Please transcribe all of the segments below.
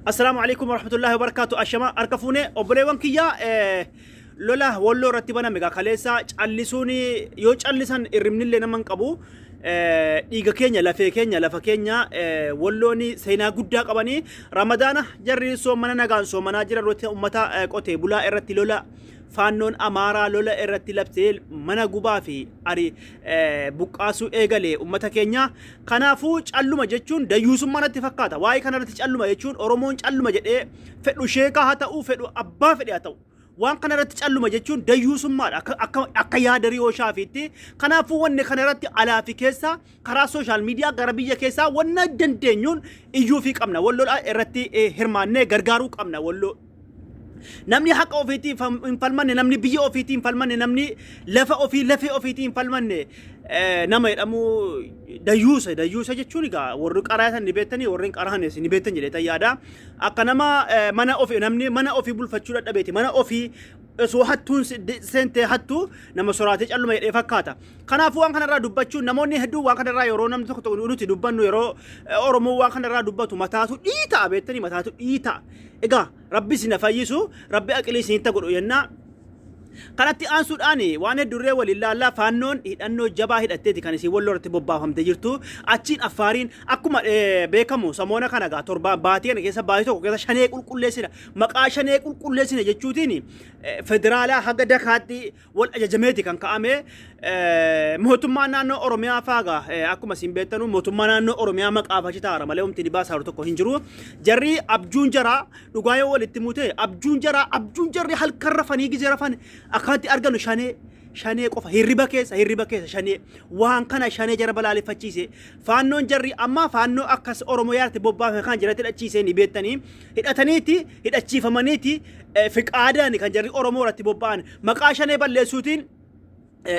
Assalaamu alaikum warahmatullahi wabarakatuh. Ashama harka fuune obboleewwan kiyya, lola Walloo irratti baname egaa kaleessa callisuun, yoo callisan irribnillee nama hin qabu. Dhiiga keenya, lafee keenya, lafa keenya. Walloon seenaa guddaa qabanii Ramadaana jarri soomana nagaan soomanaa jiran irratti uummata qotee bulaa irratti lola faannoon Amaaraa lola irratti labsee mana gubaa fi ari buqqaasuu eegale uummata keenya. Kanaafuu calluma jechuun dayyuusummaa natti fakkaata. Waa'ee kanarratti calluma jechuun, Oromoon calluma jedhee, fedhu sheekaa haa ta'u, fedhu abbaa fedhe haa ta'u, waan kanarratti calluma jechuun dayyuusummaadha akka yaada Riyoo Shaafiitti. Kanaafuu wanni kanarratti alaa fi keessa, karaa social media, gara biyya keessaa wanna dandeenyuun iyyuu fi qabna. Walloo irratti hirmaannee gargaaruu qabna Walloo. Namni haqa ofiitiin hin falmanne, namni biyya ofiitiin hin falmanne, namni lafa ofii, lafee ofiitiin hin falmanne nama jedhamu dayyuusa. Dayyuusa jechuun egaa warri qaraatan ni beektanii, warri hin qaraanes ni beektan jedhee yaada. Akka nama mana ofii, namni mana ofii bulfachuu dadhabeeti. Mana ofii osoo hattuun seentee hattuu nama soraatee calluma jedhee fakkaata. Kanaafuu waan kanarraa dubbachuun, namoonni hedduun waan kanarraa, yeroo namni tokko tokko nuti dubbannu, yeroo Oromoon waan kanarraa dubbatu mataatu dhiita'a, beektanii, mataatu dhiita'a. Egaa Rabbi isin fayyisu, Rabbi aqilii isinitti godhu jennaa. Kanatti aansuudhaan waan hedduurree waliin laallaa. Faannoon hidhannoo jabaa hidhatteeti kan isin Walloo irratti bobbaafamtee jirtu. Achiin Affaariin akkuma beekamu samoona kana gaa torbaan baatii kana keessa, baatii tokko keessa shanee qulqulleessina. Maqaa shanee qulqulleessina jechuutiin federaalaa haga dakaatti wal ajajameeti kan ka'ame. Mootummaan naannoo Oromiyaa faaga akkuma isin beektanu, mootummaa naannoo Oromiyaa maqaaf achi taa'ara malee humti ni baasaa tokko hin jiru. Jarri abjuun jaraa dhugaa yoo walitti mute, abjuun jaraa, abjuun jarri halkan rafanii gizee rafan akkanatti arganu shanee, shanee qofa. Hirriba keessa shanee. Waan kana shanee jara balaaleffachiise. Faannoon jarri amma faannoo akkas Oromoo yaarti bobbaafame kan jalatti hidhachiisee ni beektanii, hidhataniiti, hidhachiifamaniiti, fiqaadaan kan jarri Oromoo irratti bobba'an maqaa shanee balleessuutiin.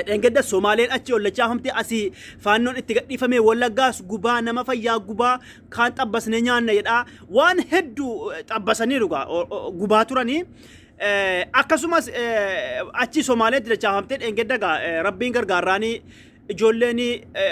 Dhengedda Somaaleen achi ollachaafamte, asii faannoon itti gadhiifame. Wallaggaas gubaa, nama fayyaa gubaa, kaan xabbasnee nyaanna jedhaa, waan hedduu xabbasaniiru gubaa turanii. Akkasumas achi Somaaleetti dachaafamtee dhengedda gaa Rabbiin gargaarraanii ijoolleen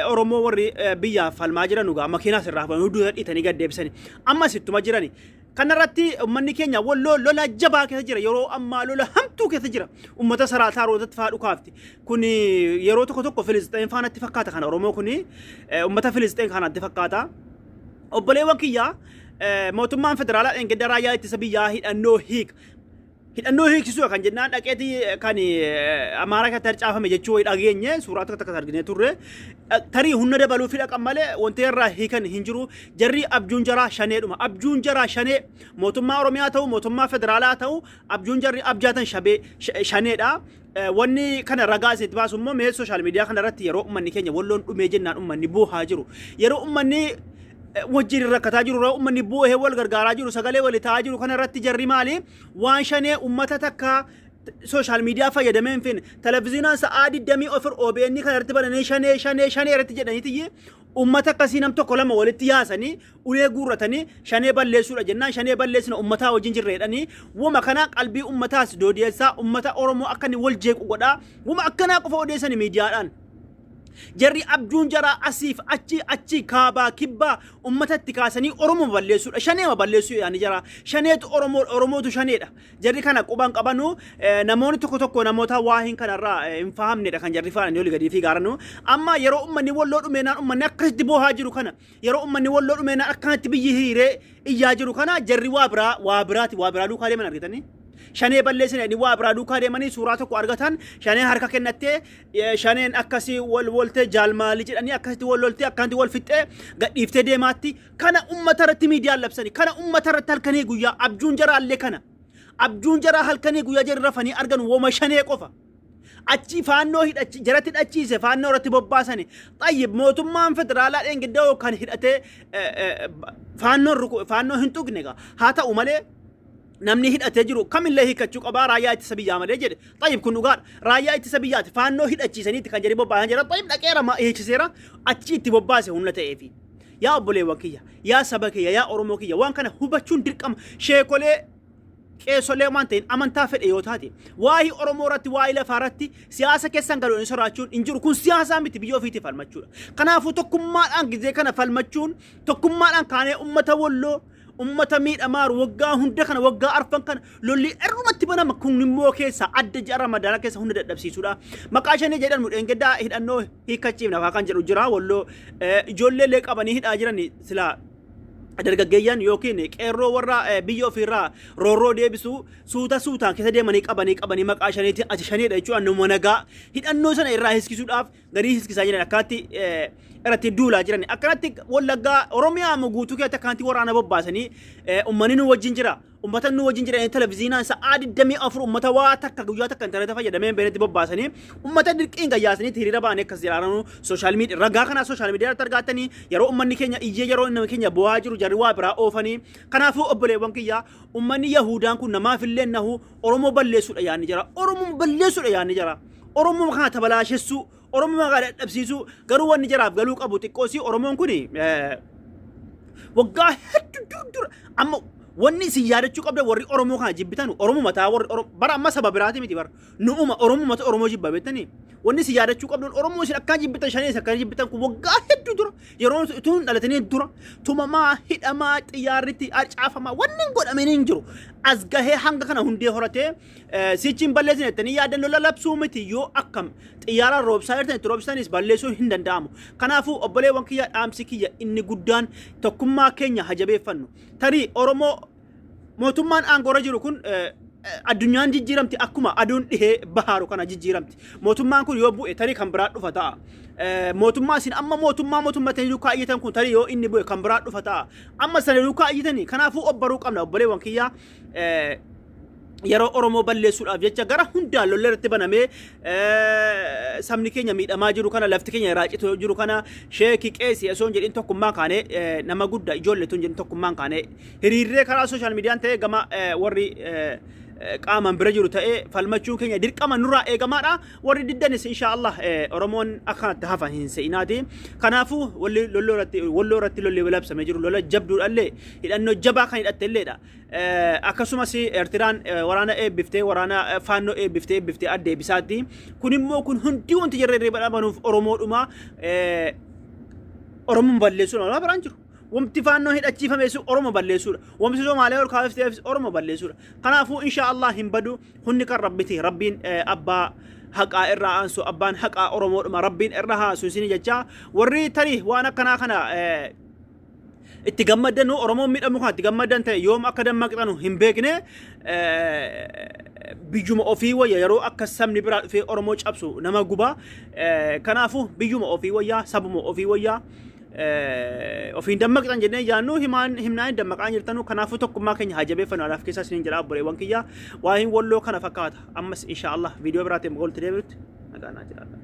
Oromoo warri biyyaaf falmaa jiran gaa makiinaas irraa hafan hunduu dhiitanii gad deebisanii ammas ittuma jirani. Kanarratti uummanni keenya Walloo lola jabaa keessa jira. Yeroo ammaa lola hamtuu keessa jira. Uummata saraataa rootatti fa'aa dhukaafti. Kun yeroo tokko tokko Filisxeen faanatti fakkaata kana Oromoo kun uummata Filisxeen kanatti fakkaata. Obboleewwan kiyyaa, mootummaan federaalaa dhengedda raayyaa ittisa biyyaa hidhannoo hiika. Hidhannoo hiiksisuu kan jennaan dhaqeeti kan Amaaraa keessatti harcaafame jechuu wayii dhageenye, suuraa tokko takka arginee turre. Tarii humna dabaluu fi dhaqan malee wanti irraa hiikan hin jiru. Jarri abjuun jaraa shaneedhuma. Abjuun jaraa shanee, mootummaa Oromiyaa ta'u, mootummaa federaalaa ta'u, abjuun jarri abjaatan shabee shaneedha. Wanni kana ragaa isinitti baasu immoo mee social media kana irratti yeroo uummanni keenya Walloon dhumee jennaan uummanni boohaa jiru. Yeroo uummanni wajjin rakkataa jiru, yeroo uummanni boohee wal gargaaraa jiru, sagalee walii ta'aa jiru kana irratti jarri maali? Waan shanee uummata takka social media fayyadamee hin finne, televiziyoonaan sa'aa 24 OBN kana irratti bananii shanee, shanee, shanee irratti jedhaniiti uummata akkasii nam tokko lama walitti yaasanii ulee guurratanii shanee balleessuudha jennaan, shanee balleessina, uummataa wajjin jirra jedhanii, wama kanaa qalbii uummataas doodiyeessaa, uummata Oromoo akka inni wal jeequ godhaa, wama akkanaa qofa odeessani miidiyaadhaan. Jarri abjuun jaraa asiif achi, achi kaabaa kibbaa uummatatti kaasanii Oromoo balleessuudha. Shaneema balleessuu yaani jara. Shaneetu Oromoo, Oromootu shaneedha. Jarri kana quban qabanu namoonni tokko tokko namoota waa hin kanarraa hin fahamnedha kan jarri faana olii gadii fi gaaranu. Amma yeroo uummanni Walloo dhumeenaan uummanni akkasitti boohaa jiru kana, yeroo uummanni Walloo dhumeenaan akkanatti biyyi hiriiree iyyaa jiru kana, jarri waa biraa, waa biraati, waa biraa duukaa deeman argitanii. Shanee balleessine inni waa biraa duukaa deemanii suuraa tokko argatan, shanee harka kennattee, shaneen akkasii wal woltee jaalmaalii jedhanii akkasitti wal loltee, akkanatti wal fixxee gadhiiftee deemaatti kana ummata irratti miidiyaan labsanii, kana ummata irratti halkanii guyyaa. Abjuun jaraallee kana, abjuun jaraa halkanii guyyaa jarri rafanii argan woma shanee qofa. Achi faannoo hidhachi jaratti hidhachiise, faannoo irratti bobbaasani. Xayyib, mootummaan federaalaa dheengiddoo kan hidhatee faannoon faannoo hin tuqne egaa haa ta'u malee, namni hidhatee jiru kamillee hiikkachuu qabaa raayyaa ittisa biyyaa malee jedhe. Xayyib, kun dhugaadha. Raayyaa ittisa biyyaati faannoo hidhachiisaniitti kan jedhee bobbaasan jedha. Xayyib, dhaqeera, hiiksiseera, achi itti bobbaase humna ta'eefi. Yaa obboleewwan kiyya, yaa saba kiyya, yaa Oromoo kiyya, waan kana hubachuun dirqama. Sheekolee, qeessolee waan ta'in, amantaa fedhe yoo taate, waa'ee Oromoo irratti, waa'ee lafaa irratti siyaasa keessan galuun hin sodaachuun hin jiru. Kun siyaasaa miti, biyya ofiitiif falmachuudha. Kanaafuu tokkummaadhaan gizee kana falmachuun, tokkummaadhaan kaanee ummata Walloo Ummata miidhamaaru waggaa hunda kana, waggaa arfan kana lolli irrumatti banama. Kun immoo keessa adda ji'a Ramadaana keessa hunda dadhabsiisuudha. Maqaa shanii jedhamu dheengaddaa hidhannoo hiikkachiifna kan jedhu jira. Walloo ijoollee illee qabanii hidhaa jiran, silaa dargaggeeyyan yookiin qeerroo warra biyya ofiirraa roorroo deebisuu suuta suutaan keessa deemanii qabanii qabanii maqaa shaniitiin ati shaniidha jechuudha. Nama nagaa hidhannoo sana irraa hiskisuudhaaf garii hiskisaa jiran, akkanatti irratti duulaa jiran. Akkanatti Wallaggaa, Oromiyaa amma guutuu keessatti akkanatti waraana bobbaasanii, uummanni nu wajjin jira, ummata nu wajjin jira, televiziinaan sa'aa 24 ummata waa takka guyyaa takka intarneeta fayyadamee hin beeknetti bobbaasanii, ummata dirqiin gayyaasanii hiriira ba'anii akkas jiraaranu. Social media ragaa kanaa social media irratti argattanii, yeroo ummanni keenya iyyee, yeroo namni keenya bu'aa jiru, jarri waa biraa oofanii. Kanaafuu obboleewwan kiyyaa, ummanni Yahudaan kun namaaf illee nahu. Oromoo balleessuudha yaadni jira, Oromoo balleessuudha yaadni jira, Oromoo kana tabalaashessuu, Oromoo kana dadhabsiisuu. Garuu wanni jaraaf galuu qabu xiqqoosii, Oromoon kuni waggaa hedduu dur dura. Amma wanni isin yaadachuu qabda, warri Oromoo kana jibbitan, Oromoo mataa warri bara amma saba biraati miti, bara nu'uma Oromoo mata Oromoo jibba beektanii. Wanni isin yaadachuu qabdan, Oromoo isin akkaan jibbitan, shanee isin akkaan jibbitan kun, waggaa hedduu dura yeroo tun dhalatanii dura tumamaa, hidhamaa, xiyyaarritti caafamaa, wanni hin godhamin hin jiru. As gahee hanga kana hundee horatee sichiin balleessin jettanii yaadan lola labsuu miti, yoo akkam xiyyaaraan roobsaa jirtan itti roobsanis balleessuun hin danda'amu. Kanaafuu obboleewwan kiyya, dhaamsi kiyya inni guddaan tokkummaa keenya hajabeeffannu. Tarii Oromoo mootummaan aangoorra jiru kun, addunyaan jijjiiramti, akkuma aduun dhihee bahaaru kana jijjiiramti. Mootummaan kun yoo bu'e tarii kan biraa dhufa ta'a. Mootummaa isin amma mootummaa mootummatanii duukaa iyyatan kun tarii yoo inni bu'e kan biraa dhufa ta'a. Amma sana duukaa iyyatanii, kanaafuu obbaruu qabna, obboleewwan kiyyaa. Yeroo Oromoo balleessuudhaaf jecha gara hundaan lolli irratti banamee sabni keenya miidhamaa jiru kana, lafti keenya irraa citu jiru kana, sheekii qeesii osoo hin jedhin tokkummaan kaanee, nama guddaa ijoollee tun jedhin tokkummaan kaanee hiriirree karaa social mediaan ta'ee gama warri qaamaan bira jiru ta'ee falmachuun keenya dirqama nurraa eegamaadha. Warri diddanis insha Allah Oromoon akkanatti hafan hin se'inaati. Kanaafuu walli lolloo irratti, Walloo irratti lolli labsamee jiru lola jabduudhaallee hidhannoo jabaa kan hidhatte illeedha. Akkasumas Eertiraan waraana eebbiftee, waraana faannoo eebbiftee eebbiftee addeebisaatti. Kun immoo kun hundi wanti jarri irra dhabanuuf Oromoodhuma Oromoon balleessuudha, waan biraan jiru. Wanti faannoo hidhachiifames Oromoo balleessuudha. Wanti Somaaliyaa ol kaafteefis Oromoo balleessuudha. Kanaafuu insha Allah hin badu, hundi kan Rabbiti. Rabbiin abbaa haqaa irraa aansu, abbaan haqaa Oromoodhuma, Rabbiin irra haasu isin jecha. Warri tarii waan akkanaa kana itti gammaddanu, Oromoon miidhamu kan itti gammaddan ta'e, yoom akka dammaqxanu hin beekne. Biyyuma ofii wayya, yeroo akka sabni biraa dhufee Oromoo cabsu nama guba. Kanaafuu biyyuma ofii wayyaa, sabuma ofii wayyaa. Ofiin dammaqxan jennee yaannu himaan himnaa hin dammaqaa jirtanu. Kanaafuu tokkummaa keenya haa jabeeffannu alaaf keessaa isiniin jedha, obboleewwan kiyya. Waa'een Walloo kana fakkaata. Ammas insha Allah viidiyoo biraatiin walitti deebinutti nagaa naa jiraadha.